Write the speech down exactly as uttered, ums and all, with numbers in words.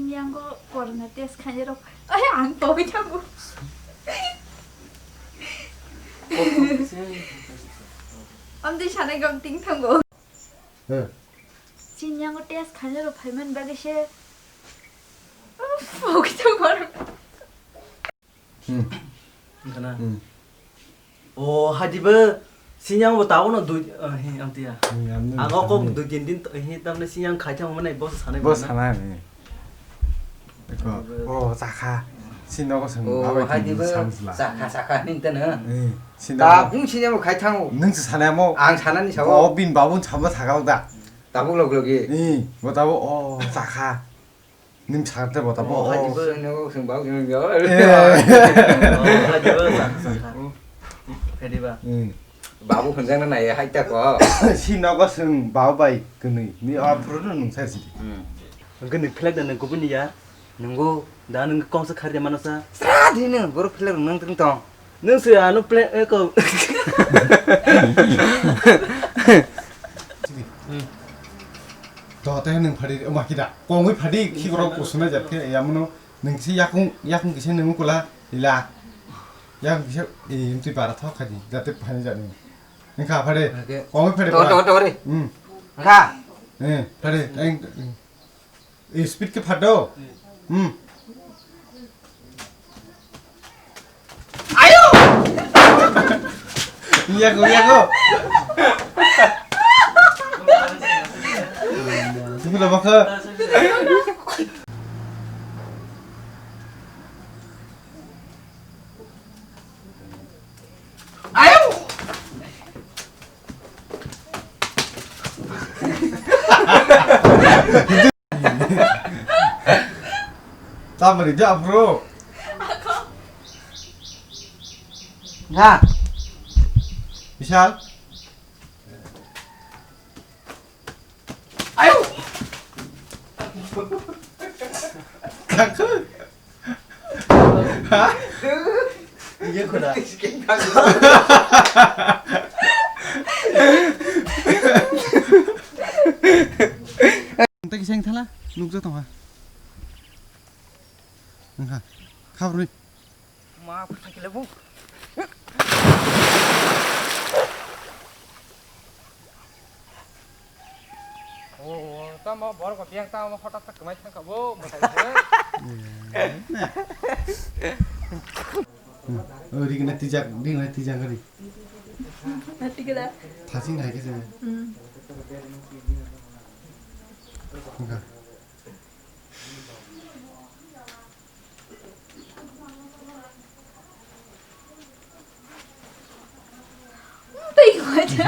Yango corona test khainai rok. Ai, ang pogwi thango. Amtwi sanai gam ting thango. He. Chini yango test khainai rok phaiman bagwi se. Pogwi thango. Hmm. Wngkha na? Hmm. O, hadi bo, sinyang bo tabuk no dui, eh, he, amtiya. Hmm, ang no ang o kok dui tin din to, he, tamne sinyang khai thang mane boss sanai bo mane. Sanai ni. Eko, o, chakha. Sino ko sung. O, babai hadi tin bo, samsla. Chakha, chakha ning tan ha. Eh, sino. Tabuk sinyang bo khai thang o. Nung se sanai mo. Ang sanani sao. O, bin babun sama sakal da. Tabuk log logi. Eh, bo tabuk, o, chakha. Nim sakte bo tamo. Oh, hai dibo. Sini kok sing bau sini jauh. Eh. Oh, hai dibo, saka, saka. Hai diba. Hmm. Babu hunjang na nai hai ta ko. Si nogo sing bau bai kwnwi. Ni a pro no nung sai si. Hmm. Kwnwi phlek da nang kubuni ya. Nunggu da nung kong sa khari mana sa. Sra di nung bor phlek nang teng tong. Nung se ano plan eko. To te nung phadi ma kida. Kongwi phadi khikrok kusuna jat khe yamuno nung se yakung yakung kisa nung kula ila. Yakung kisa e imtwi bara thok khadi jate phani jani. Nung kha phade. Kongwi phade. To to to re. Hmm. Kha. Eh phade. Eng. Eh, speed khe phado. Hmm. Ayo! Yago, yago. Tunggu lah, baka. Ayo! Tamari ja bro. Nga. Misal. Ayo. Kakak. Ha? Iya, kuda. Tei kisa wng thala, nukjak tongkha. Wngkha. Khabrwi. Ma, sakile bu. Oh, tamo borok biang tamo hotak tak kemai thangka bo, motai se. Oh, ri kena tijak, ri kena tijak ri. Nanti kita. Thasing hai ke se. Hmm. Enggak. Tei kho aja.